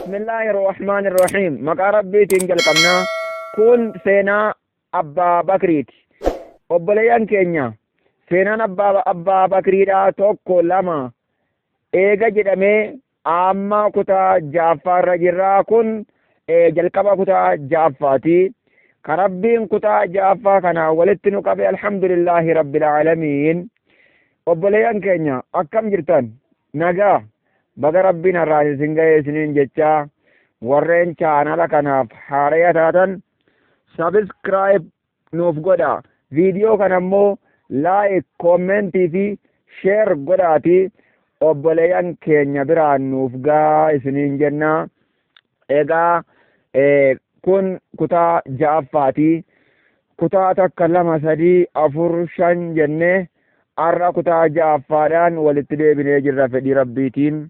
Bismillaahi Rahmaani Rahiim. Maqaa Rabbiitiin jalqabnaa. Kun seenaa Abbaa Bakriiti. Obboleeyyan keenya, seenaan Abbaa Bakriidhaa tokko lama eega jedhamee amma kutaa ja'affaarra jirra. Kun jalqaba kutaa ja'affaati. Ka Rabbiin kutaa ja'affaa kana walitti nu qabe, alhamdulillaahi rabbil aalamiin. Obboleeyyan keenya, akkam jirtan? Nagaa? Baga Rabbiin har'aan isin ga'e isiniin jechaa, warreen chaanala kanaaf haaraya taatan subscribe nuuf godha. Viidiyoo kana immoo like, comment fi share godhaati obboleeyyan keenya biraan nuuf gaa isiniin jenna. Egaa kun kutaa ja'affaati. Kutaa takka, lama, sadii, afur, shan jennee har'a kutaa ja'affaadhaan walitti deebinee jirra fedhii Rabbiitiin.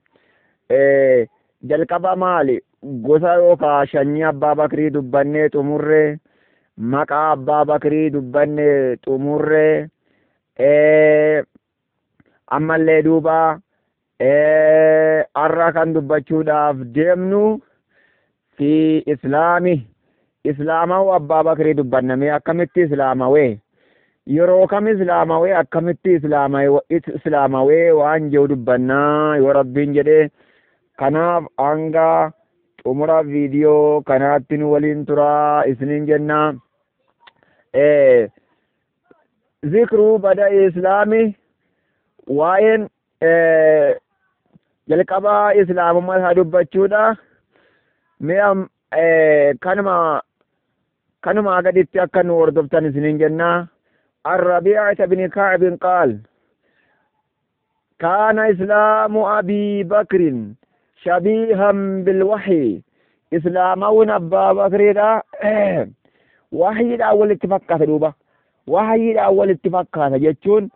Jalqaba maali? Gosa yookaan sanyii Abbaa Bakrii dubbannee xumurree, maqaa Abbaa Bakrii dubbannee xumurree, ammallee duuba har'a kan dubbachuudhaaf deemnu fi islaami islaamawuu Abbaa Bakrii dubbannamee, akkamitti islaamawee, yeroo kam islaamawee, akkamitti islaamawee waan jiru dubbannaa yoo Rabbiin jedhee. Kanaaf hanga xumura viidiyoo kanaatti nu waliin turaa isiniin jennaa. Zikruu bada islaami, waa'een jalqabaa islaamummaa isaa dubbachuudha. Mi'a kanuma gaditti akka nu hordoftan isiniin jennaa. الربيعة بن كعب قال: كان إسلام أبي بكر شبيها بالوحي. إسلامون أبا بكر وحي الأول اتفقات دوبا، وحي الأول اتفقات jechuun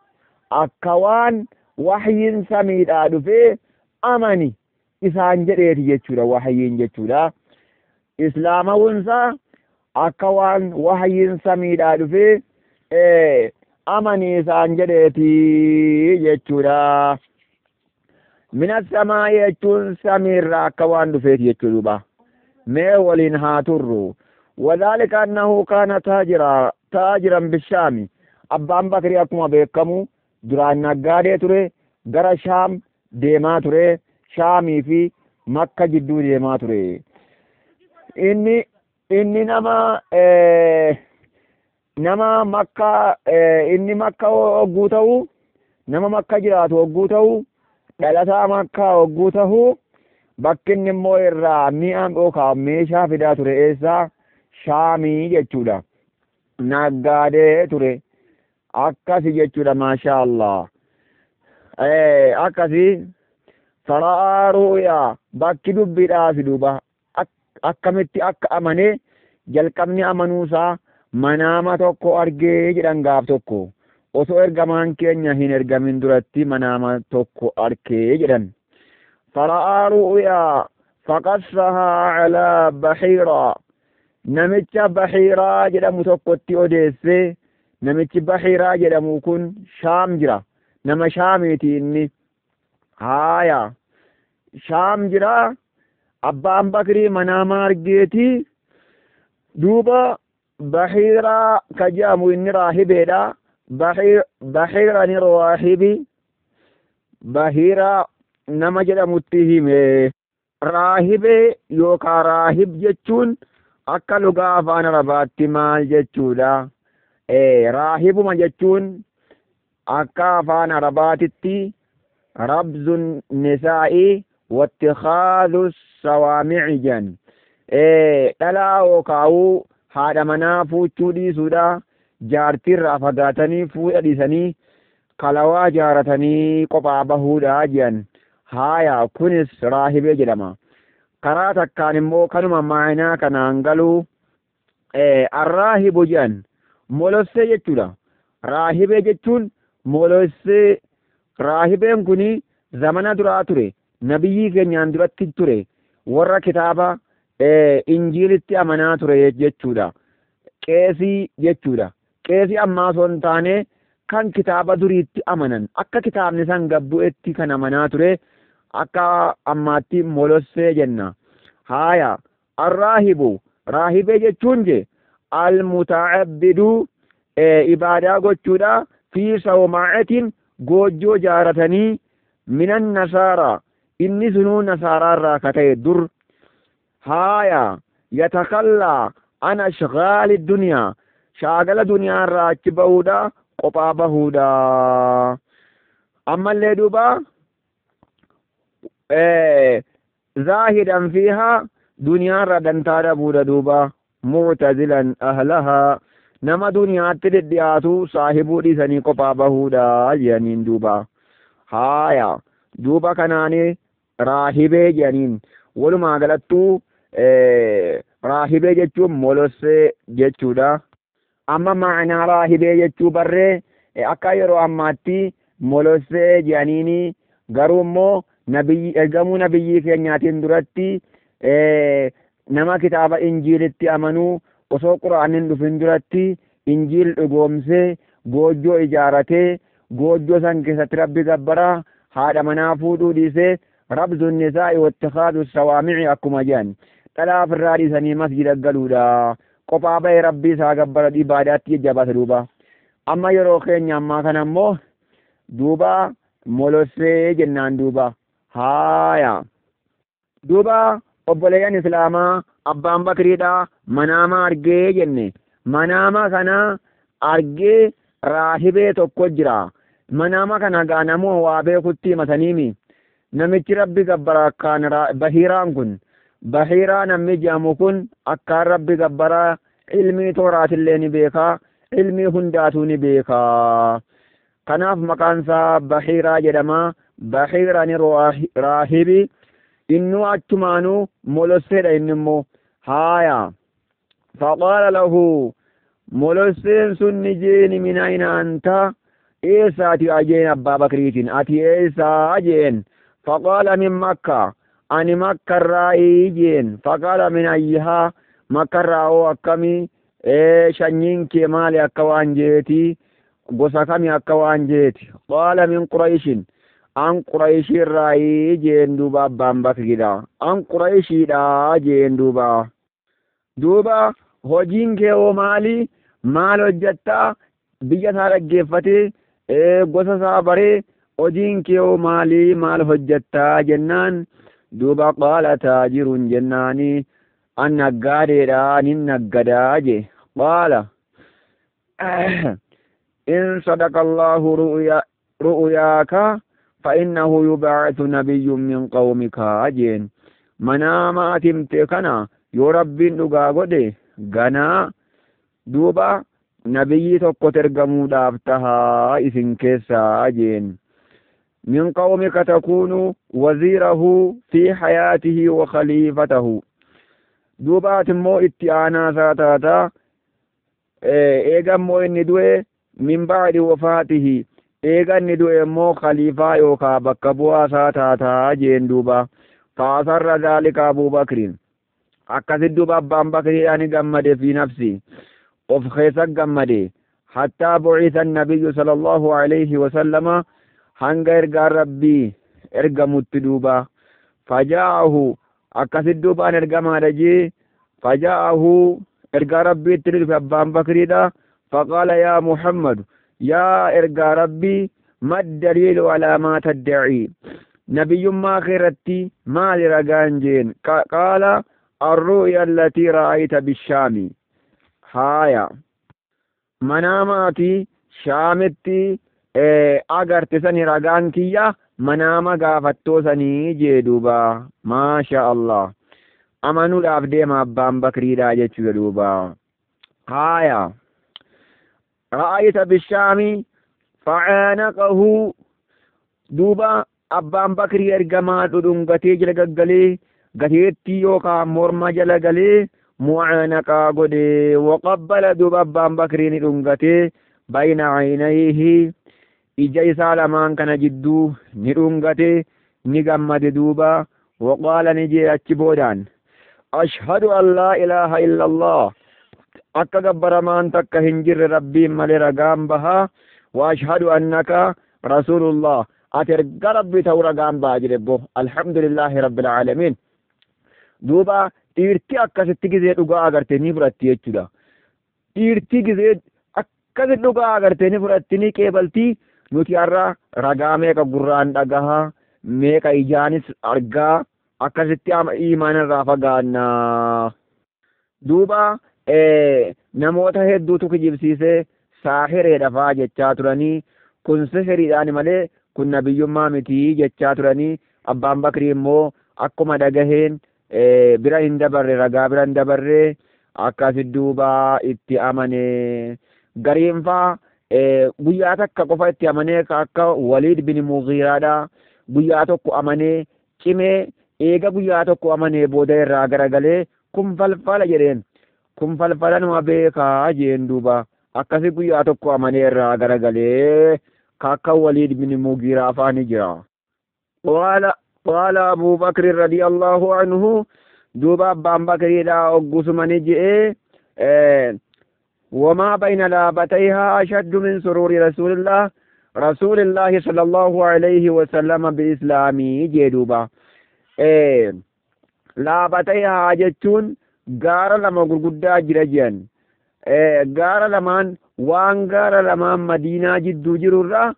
akka waan wahyiin samiidhaa dhufee amani isaan jedheeti jechuudha, wahyiin jechuudha. Islaamawunsaa akka waan wahyiin samiidhaa dhufee amani isaan jedheeti jechuudha. من السماء jechuun samiirraa akka waan dhufeeti jechuudha. Mee waliin haa turru. وذلك أنه كان تاجرا بالشام. Abbaan Bakrii akkuma beekamu duraan naggaadee ture, gara Shaam deemaa ture, Shaamii fi Makka jidduu deemaa ture. Inni nama Makka, inni Makka hogguu ta'u, nama Makka jiraatu hogguu ta'u, dhalataa Makkaa hogguu ta'u, bakki inni immoo irraa mi'a yookaan meeshaa fidaa ture eessaa? Shaamii jechuudha. Naggaadee ture. Akkasi jechuudha, maashaa Allah. Akkasi فرأى رؤيا, bakki dubbiidhaaf duuba akkamitti akka amanee, jalqabni amanuusaa manaama tokko argee jedhan. Gaaf tokko osoo ergamaan keenya hin ergamin duratti manaama tokko argee jedhan. فرأى رؤيا فقصها على بحيرا, namicha Bahiiraa jedhamu tokkotti odeesse. Namichi Bahiiraa jedhamu kun Shaam jira, nama Shaamiiti inni. Haaya, Shaam jira. Abbaan Bakrii manaama argeeti duuba Bahiiraa ka jedhamu, inni raahibeedha. Bahiirani raahibi, Bahiiraa nama jedhamutti hime. Raahibee yookaan raahib jechuun akka lugaa afaan Arabaatti maal jechuudha? Raahibuma jechuun akka afaan Arabaatitti ربذ النساء واتخاذ الصوامع jedhan. Dhalaa yookaan haadha manaa fuuchuu dhiisuudha, jaartiirraa fagaatanii fuudha dhiisanii kalawaa jaaratanii kophaa bahuudha jedhan. Haaya, kunis raahibee jedhama. Karaa takkaan immoo kanuma maayinaa kanaan galuu arraahibu jedhan molossee jechuudha. Raahibee jechuun molossee. Raahibeen kuni zamana duraa ture, nabiyyii keenyaan duratti ture, warra kitaaba Injiilitti amanaa ture jechuudha. Qeesii jechuudha. Qeesii ammaa osoo hin taane, kan kitaaba duriitti amanan, akka kitaabni san gabbu'etti kan amanaa ture, akka ammaatti molossee jenna. Haaya, arraahibu raahibee jechuun je almuta'abbidu ibaadaa gochuudha, fi sawmaacatin goojjoo jaaratanii, minan nasaara inni sunuu nasaaraarraa ka ta'e dur. Haaya, yatakallaa an ashgaali duniyaa shaagala duniyaarraa achi bahuudha, qophaa bahuudha. Ammallee duuba zaahidan fiihaa duniyaarraa dantaa dhabuudha duuba, muctazilan ahlahaa nama duniyaatti dhidhiyaatu saahibuu dhiisanii qophaa bahuudha jedhaniin duuba. Haaya, duuba kanaani raahibee jedhaniin. Walumaa galattuu raahibee jechuun molossee jechuudha. Amma ma'anaa raahibee jechuu barree, akka yeroo ammaatti molossee jedhaniini, garuu immoo nabiyyi ergamuu nabiyyii keenyaatiin duratti nama kitaaba injiilitti amanuu, osoo quraanni hin dhufin duratti injiil dhugoomsee goojjoo ijaaratee goojjoo san keessatti rabbi gabbaraa, haadha manaa fuudhuu dhiisee, rabzu nisaa'i wattikaadu sawaamici akkuma jedhan, dhalaa ofirraa dhiisanii masjida galuudha, qophaa bahee rabbii isaa gabbara, ibaadaatti jajjabaata duuba. Amma yeroo keenya ammaa kana immoo duuba molossee jennaan duuba. Haaya, duuba obboleeyyan islaamaa, abbaan bakriidha manaama argee jenne. Manaama kana argee raahibee tokko jira. Manaama kana gaa namoo waa beekutti himataniimi. Namichi rabbi gabbara akkaan bahiiraan kun, bahiiraa namni jedhamu kun akkaan rabbi gabbaraa, ilmii tooraatillee ni beekaa, ilmii hundaatuu ni beekaa. Kanaaf maqaan isaa bahiiraa jedhama. Bahiirani raahibi innuu achumaanuu molosseedha inni immoo. Haaya, faqaala lahu molosseen sun ni jeeni, min ayna anta, eessaati ajeen abbaa bakriitiin, ati eessaa jeen. Faqaala min makka, ani makkarraayii jeen. Faqaala min ayyihaa, makkarraa hoo akkamii, shanyiin kee maali akka waan jeeti, gosa kami akka waan jeeti. Qaala min qurayshin, an qurayshiirraayii jeen duuba. Abbaan bakriidha an qurayshiidha jeen duuba. Duuba hojiin kee hoo maali, maal hojjettaa? Biyya isaa dhaggeeffatee gosa isaa baree, hojiin kee hoo maali, maal hojjettaa jennaan, duuba qaala taajirun jennaani, an naggaadeedha, nin naggadaa je. Qaala in sadaqa allahu ru'yaaka fa innahu yub'athu nabiyyun min qawmika jeen. Manaama ati himte kana yoo rabbiin dhugaa godhe, ganaa duuba nabiyyii tokkotu ergamuudhaaf tahaa isin keessaa jeen. Min qawmika takuunu waziirahu fi hayaatihi wa khaliifatahu, duuba ati immoo itti aanaa isaa taataa, eega immoo inni du'e, min ba'di wafaatihi, eega inni du'e immoo khaliifaa yookaa bakka bu'aa isaa taataa jeen duuba. Faasarra dhaalika abuu bakriin, akkasit duuba abbaan bakriidhaan gammade, fi nafsi of keessa gammade, hattaa bu'itha nabiyyu sallallahu alayhi wasallama, hanga ergaan rabbii ergamutti duuba. Fajaa'ahu akkasit duubaan ergamaadha jee. Fajaa'ahu ergaa rabbiitti ni dhufe abbaan bakriidha. Faqaala yaa muhammad, yaa ergaa rabbii, maddaliilu alaa maa taddaci, nabiyyummaa kee irratti maali ragaan jeen. Qaala arru'ya allatii ra'ayta bishaami. Haaya, manaamaati shaamitti agarte sani ragaan kiyya, manaama gaafattoo sanii jee duuba. Maasha allah, amanuudhaaf deema abbaan bakriidha jechuudha duuba. Haaya, ra'ayta bishaami facaanaqahu, duuba abbaan bakrii ergamaa dhudhungatee jala gaggalee, gateettii yookaan morma jala galee mucaanaqaa godhe. Waqabbala, duuba abbaan bakrii ni dhungatee, bayna caynayhi, ija isaa lamaan kana jidduu ni dhungate, ni gammade duuba. Waqaala ni jee achi boodaan, ashhadu an laa ilaaha illa allah, akka gabbaramaan takka hin jirre rabbiin malee ragaan bahaa, wa ashhadu annaka rasuulullah, ati erga rabbii ta'uu ragaan bahaa jedhe bo. Alhamdulillaahi rabbil aalamiin. Duuba dhiirti akkasitti gizee dhugaa agarte ni fudhatti jechuudha. Dhiirti gizee akkasi dhugaa agarte ni fudhatti, ni qeebalti. Nuti har'a ragaa meeqa gurraan dhagahaa, meeqa ijaanis argaa, akkasitti imaana irraa fagaannaa. Duuba namoota hedduutu kijibsiisee saahireedha faa jechaa turanii, kun sihiriidhaan malee kun nabiyyummaa mitii jechaa turanii. Abbaan Bakrii immoo akkuma dhagaheen bira hin dabarre, ragaa bira hin dabarre, akkasi duuba itti amane. Gariin faa guyyaa takka qofa itti amanee, akka Waliid bin Mughiiraadha, guyyaa tokko amanee cimee, eega guyyaa tokko amanee booda irraa garagalee kun falfala jedheen, kun falfala numa beekaa jeen. Duuba akkasi guyyaa tokko amanee irraa garagalee akka Waliid bin Mughiiraa faa ni jira. Qaala Abuu Bakri radiyallahu anhu, duuba abbaan Bakriidha oggusuma ni je'ee, wamaa bayna laabatayhaa ashaddu min suruuri rasuulillaahi sallallahu alayhi wasallama biislaamii jee. Duuba laabatayhaa jechuun gaara lama gurguddaa jira jedhan. Gaara lamaan, waan gaara lamaan Madiinaa jidduu jirurra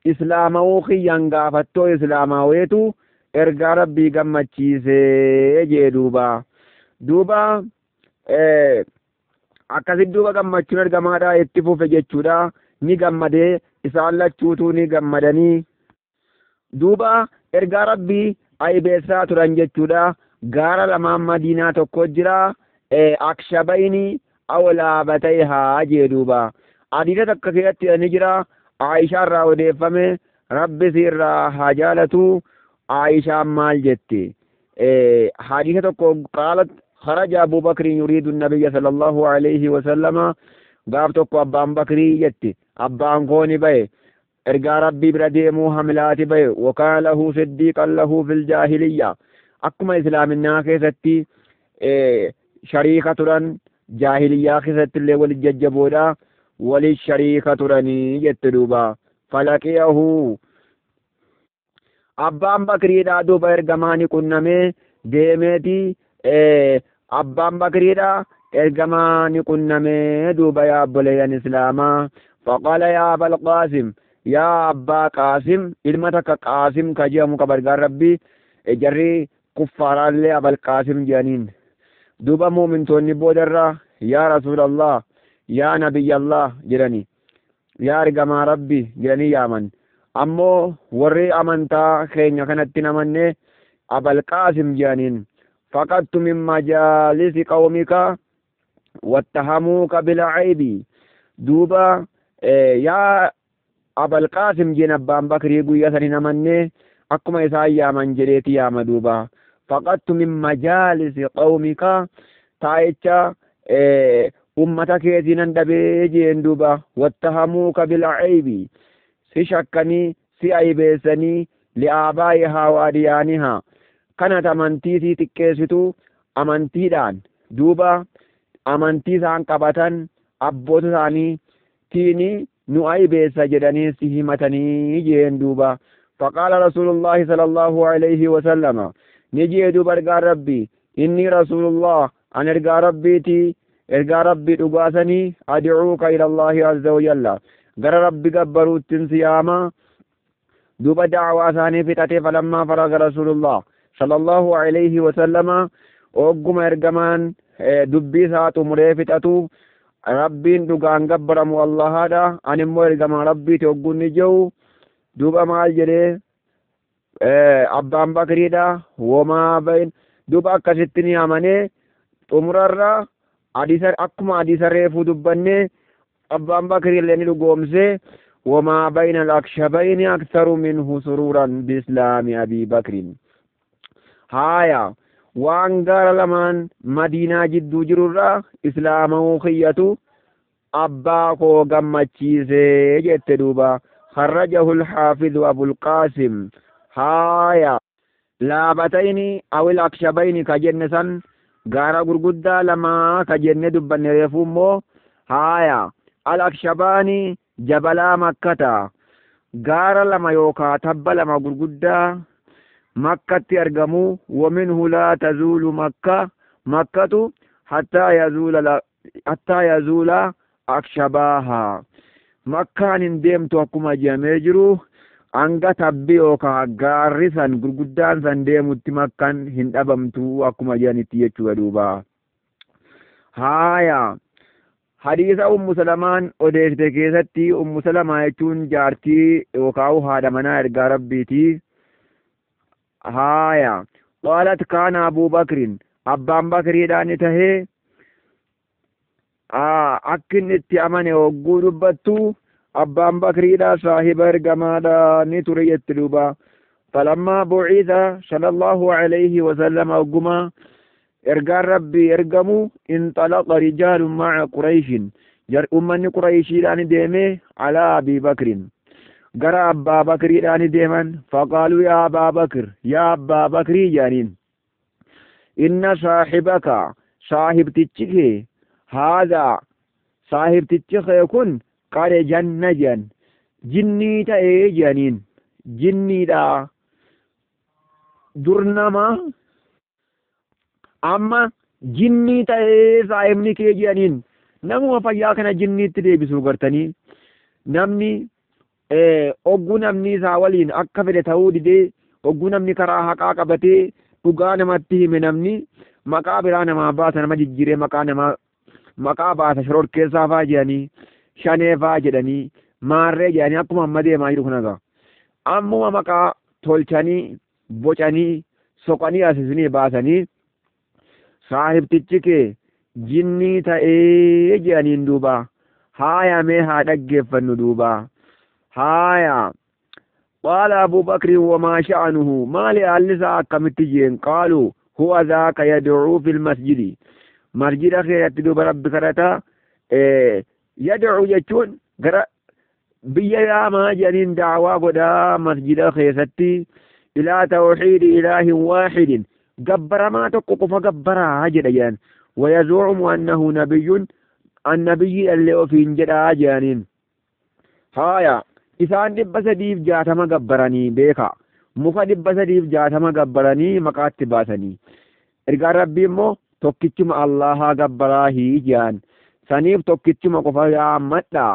islaamawuu kiyyaan gaafattoo islaamaweetu ergaa Rabbii gammachiisee jee. Duuba akkasit duuba gammachuun ergamaadha itti fufe jechuudha. Ni gammadee, isaan lachuutuu ni gammadanii. Duuba ergaa Rabbii aybeessaa turan jechuudha. Gaara lamaan Madiinaa tokko jira, akshabayni aw laabatayhaa jee. Duuba hadiisa takka keessatti ni jira, Aayishaa irraa odeeffame, Rabbi si irraa haa jaalatu. Aayishaan maal jetti? Hadiisa tokko, qaalat kharaja Abu Bakrin yuriidu nabiyya sallallahu alayhi wasallama. Gaaf tokko abbaan Bakrii jetti, abbaan koo ni bahe, ergaa Rabbii bira deemuu hamilaati bahe. Wakaana lahu siddiiqan lahu fil jaahiliyya, akkuma islaaminaa keessatti shariika turan, jaahiliyyaa keessatti illee walit jajjaboodha, walit shariika turanii jette. Duuba falaqiyahu, abbaan Bakriidha duuba ergamaa ni qunnamee deemeeti. Abbaan Bakriidha ergamaa ni qunnamee. Duuba yaa obboleeyyan islaamaa, faqaala yaa Abal Qaasim, yaa abbaa Qaasim, ilma takka Qaasim ka jedhamu qaba ergaan Rabbii. Jarri kuffaaraallee Abal Qaasim jedhaniin. Duuba muumintoonni boodarra yaa Rasuulallah, yaa Nabiyyallah jedhani, yaa ergamaa Rabbi jedhanii yaaman. Ammoo warri amantaa keenya kanatti namanne Abal Qaasim jedhaniin. Faqattu min majaalisi qawmika wattahamuuka bilcaybi. Duuba yaa Abal Qaasim jeen abbaan Bakrii guyyaa san hin amanne, akkuma isaan yaaman jedheeti yaama. Duuba faqattu min majaalisi qawmika, taa'icha ummata keetii nan dhabee jeen. Duuba wattahamuuka bilcaybi, si shakkanii si aybeessanii, li'aabaa'ihaa waadiyaanihaa kanat amantii sii xiqqeessitu amantiidhaan. Duuba amantii isaan qabatan abboota isaanii tiini nu aybeessa jedhanii si himatanii jeen. Duuba faqaala Rasuulullaahi sallallahu alayhi wasallama, ni jee duuba ergaan Rabbii, inni Rasuulullah, an ergaa Rabbiiti, ergaa Rabbii dhugaasanii, ad'uuka ila Allaahi azza wajalla, gara Rabbi gabbaruuttin si yaama. Duuba da'awaa isaanii fixatee, falammaa faraga Rasuulullah sallallahu alayhi wasallama, ogguma ergamaan dubbii isaa xumuree fixatu, Rabbiin dhugaan gabbaramu Allahaadha, ani immoo ergamaa Rabbiiti ogguun ni jiru, duuba maal jedhee abbaan Bakriidha? Womaa bayin duuba akkasitti ni amanee. Xumurarra hadiisa, akkuma hadiisa reefuu dubbanne, abbaan Bakrii illee ni dhugoomse. Wamaa bayna al-akshabayni aktharu minhu suruuran biislaami Abii Bakriin. Haaya, waan gaara lamaan Madiinaa jidduu jirurraa islaamawuu kiyyatu abbaa koo gammachiisee jette. Duuba kharrajahu al-haafizu Abulqaasim. Haaya, laabatayni awil akshabayni ka jenne san, gaara gurguddaa lamaa ka jenne dubbanne reefuu immoo, haaya, al akshabaani jabalaa Makkata, gaara lama yookaa tabba lama gurguddaa Makkatti argamu. Waminhu laa tazuulu Makka, Makkatu hattaa yazuula akshabaaha, Makkaan hin deemtu akkuma jedhamee jiru, hanga tabbi yookaan gaarri san gurguddaan san deemutti Makkaan hin dhabamtu akkuma jedhanitti jechuudha duuba. Haaya, hadiisa Ummu Salamaan odeessite keessatti, Ummu Salamaa jechuun jaartii yookaan haadha manaa ergaa Rabbiiti. Haaya, qaalat kaana Abuu Bakrin, abbaan Bakriidhaan tahee akka inni itti amane hogguu dubbattu, abbaan Bakriidha saahiba ergamaadha ni ture jetti duuba. Falammaa bu'itha sallallahu alayhi wasallam, hogguma ergaan Rabbii ergamu, inxalaqa rijaalun ma'a Qurayshin, ummanni Qurayshiidhaan deeme, alaa Abii Bakrin, gara abbaa Bakriidhaan deeman. Faqaaluu yaa Abbaa Bakr, yaa abbaa Bakrii jedhaniin, inna saaxibaka, saahibtichi kee, haadha saahibtichi kee kun, qad janna jedhan, jinnii ta'ee jedhaniin, jinniidha, dur nama, amma jinnii ta'ee saahibni kee jedhaniin. Namuma fayyaa kana jinniitti deebisuu gartanii, namni ogguu namni isaa waliin akka fedhe ta'uu didee, ogguu namni karaa haqaa qabatee dhugaa namatti hime, namni maqaa biraa namaa baasa, nama jijjiiree maqaa namaa maqaa baasa, shororkeessaa faa jedhanii, shanee faa jedhanii, maarree jedhanii, akkuma amma deemaa jiru kun egaa ammuma maqaa tolchanii bocanii soqanii asisinii baasanii, saahibtichi kee jinnii ta'ee jedhaniin duuba. Haaya, mee haa dhaggeeffannu duuba. Haaya, qaala Abu Bakrin wamaa sha'anuhu, maali haalli isaa akkamitti jeen. Qaaluu huwa dhaaka yad'uu fil masjidi, masjida keessatti duuba Rabbi kadhata. Yad'uu jechuun gara biyya yaamaa jedhaniin, daawaa godhaa masjida keessatti, ilaa tawxiidi ilaahin waaxidin, gabbaramaa tokko qofa gabbaraa jedha jedhan. Wayazuumu annahu nabiyyun, annabiyyi dhallee ofiin jedhaa jedhaniin. Haaya, isaan 360 gabbaranii beeka, muka 360 gabbaranii maqaatti baasanii, ergaan Rabbii immoo tokkichuma Allahaa gabbaraa hii jedhan. Saniif tokkichuma qofa yaammadha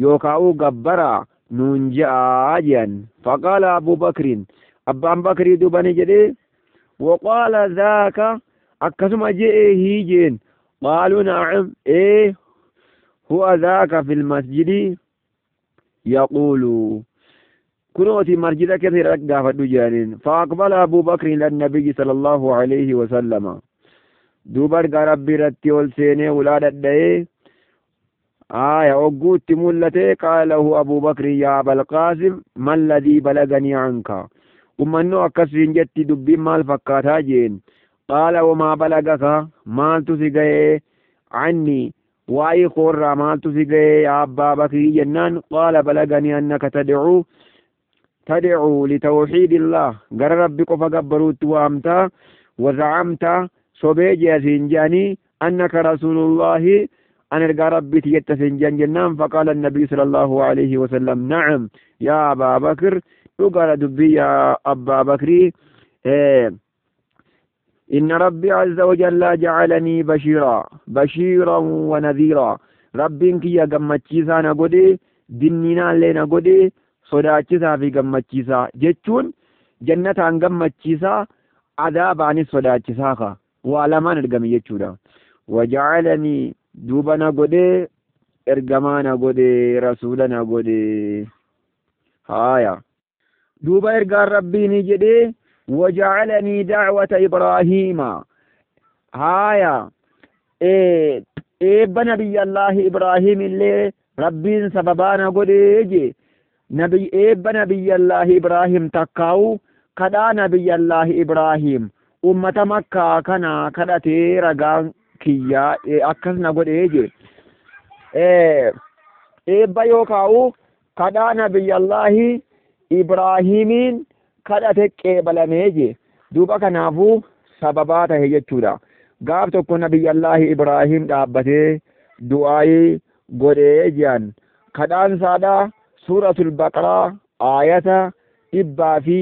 yookaa'uu gabbaraa nuun je'aa jedhan. Faqaala Abuu Bakriin, abbaan Bakrii dubani jedhee, waqaala zaaka, akkasuma je'ee hii jeen. Qaaluu na'am, ee, huwa zaaka fil masjidi yaquulu, kunooti masjida keessa gaafadhu jedhaniin. Faaqbala Abuu Bakrin ila nabiyyi sallallahu alayhi wasallama, duuba ergaa Rabbii irratti ol seenee ulaa dhadha'ee. Aya, ogguutti mul'ate, qaala lahu Abuu Bakrin yaa Abal Qaasim, malladii balaganii anka, ummannoo akkasiin jetti, dubbiin maal fakkaataa jeen. Qaala wamaa balagaka, maaltu si ga'ee, anni, waa'ee koorraa maaltu si ga'ee yaa abbaa Bakrii jennaan, qaala balaganii annaka tad'uu litawxiidillah, gara Rabbi qofa gabbaruutti waamtaa, wazacamta, sobee jea siin je'anii, annaka rasuulullaahi, an ergaa Rabbiiti jetta siin je'an jennaan, faqaala annabiyu sala allahu alayhi wasallam, na'am yaa Abaa Bakr, dhugaadha dubbii yaa abbaa Bakrii, inna Rabbi azza wajalla jacalanii bashiiran wa nadhiira, Rabbiin kiyya gammachiisaa na godhe, dinniinaallee na godhe. Sodaachisaa fi gammachiisaa jechuun jannataan gammachiisaa, adaabaanis sodaachisaa, ka waa lamaan ergame jechuudha. Wajacalanii, duuba na godhe, ergamaa na godhe, rasuula na godhe. Haaya, duuba ergaan Rabbiini jedhee, wajacalanii dacwata Ibraahiima. Haaya, eebba Nabiyyallaahi Ibraahim illee Rabbiin sababaa na godhee je. Nabi eebba Nabiyyallaahi Ibraahim takkaa'u kadhaa Nabiyyallaahi Ibraahim ummata Makkaa kana kadhatee ragaan kiyyaa akkas na godhee je. Eebba yookaa'u kadhaa Nabiyyallaahi Ibraahimiin kadhate qeebalamee je. Duuba kanaafuu sababaa tahe jechuudha. Gaaf tokko Nabiyyallaahi Ibraahim dhaabbatee du'aayii godhee jedhan. Kadhaan isaadhaa Suuratul Baqaraa aayata dhibbaa fi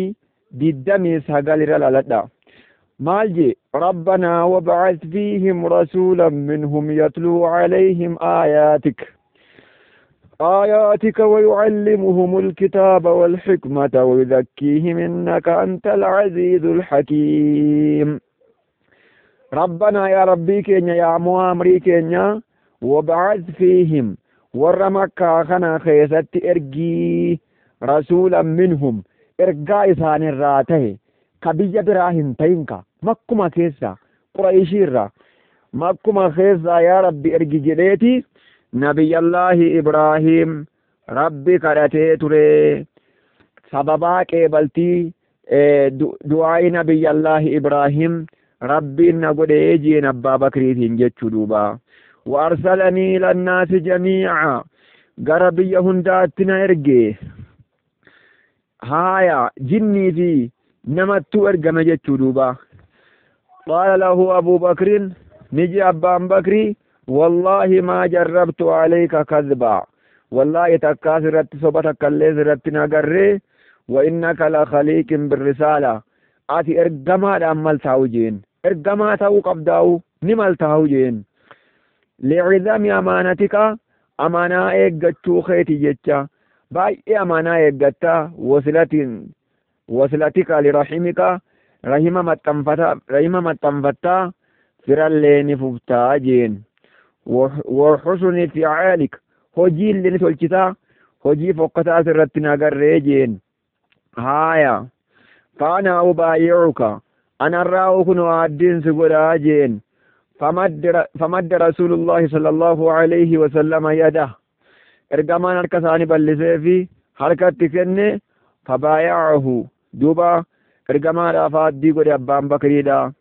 29 irra laaladha. Maal jee? Rabbanaa wab'ath fiihim rasuulan minhum yatluu calayhim aayaatik آياتك ويعلمهم الكتاب والحكمة ويزكيهم إنك أنت العزيز الحكيم. ربنا يا ربي كينيا يا موامري كينيا، وابعث فيهم ور مكة خنا خيست إرجي رسولا منهم إرجا إسان الراته كبية براهن تينكا مكما كيسا قريشي الرا مكما خيسا يا ربي إرجي جليتي نبي الله إبراهيم ربي كرتي تري سببا قبلتي دعاء نبي الله إبراهيم ربي نقول يجي نبا بكريتين جتشو دوبا. وأرسلني إلى الناس جميعا غربي هنداتنا إرجي هايا جني في نمتو إرجم جتشو دوبا. قال له أبو بكر نجي أبا بكري والله ما جربت عليك كذبا، والله تكاثرت صبتك اللي نغري، وإنك لخليق بالرسالة آتي إرجما لأمل تاوجين إرجما تاو قبداو نمل تاوجين لعظم أمانتك أمانة إيجتشو خيتي جتشا باي أمانة إيجتا وصلتك لرحمك رحمة متنفتا فرالين ففتاجين وحسن فعالك هجي اللي نتولكتا هجي فوقتا سرتنا قريجين هايا فأنا أبايعك أنا الراوكن وعدين سقراجين. فمد رسول الله صلى الله عليه وسلم يده إرقمان الكساني بلسيفي حركة تكني فبايعه دوبا إرقمان رافات دي قد أبان بكريدا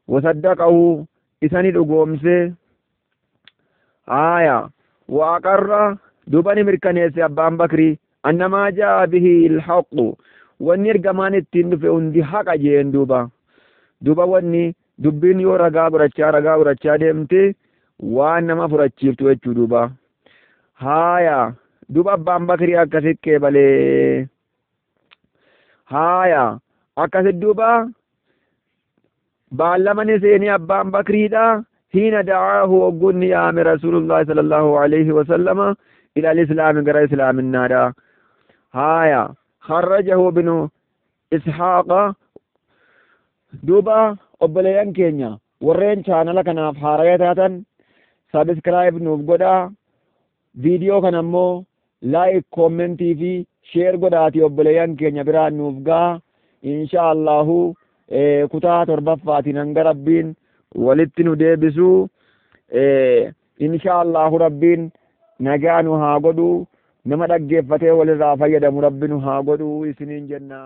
وصدقه إساني لقومسي آية وأقر دوبا نمركنيسي أبان بكري أنما جاء به الحق واني إرقمان التين في اندي حق جين دوبا دوبا واني dubbiin yoo ragaa godhachaa deemte waan nama furachiiftu jechuu duuba. Haaya duuba abbaan bakrii akkasitti qeebalee. Haaya akkasitti duuba baallamani seenii abbaan bakriidha hiina da'aahu hoggunni yaame rasuulullahi sallallahu alaihi wasallama ila alislaami gara islaaminaadha. Haaya kharrajahu binu Ishaaqa duuba obboleeyyan keenya warreen chaanala kanaaf haaraya taatan sabiskiraayib nuuf godhaa, viidiyoo kana immoo laayik koomentii fi sheer godhaatii obboleeyyan keenya biraan nuuf ga'a. Insha Allahu kutaa torbaffaatiin hanga rabbiin walitti nu deebisu insha Allahu rabbiin nagaa nu haa godhu, nama dhaggeeffatee walirraa fayyadamu rabbi nu haa godhu isiniin jenna.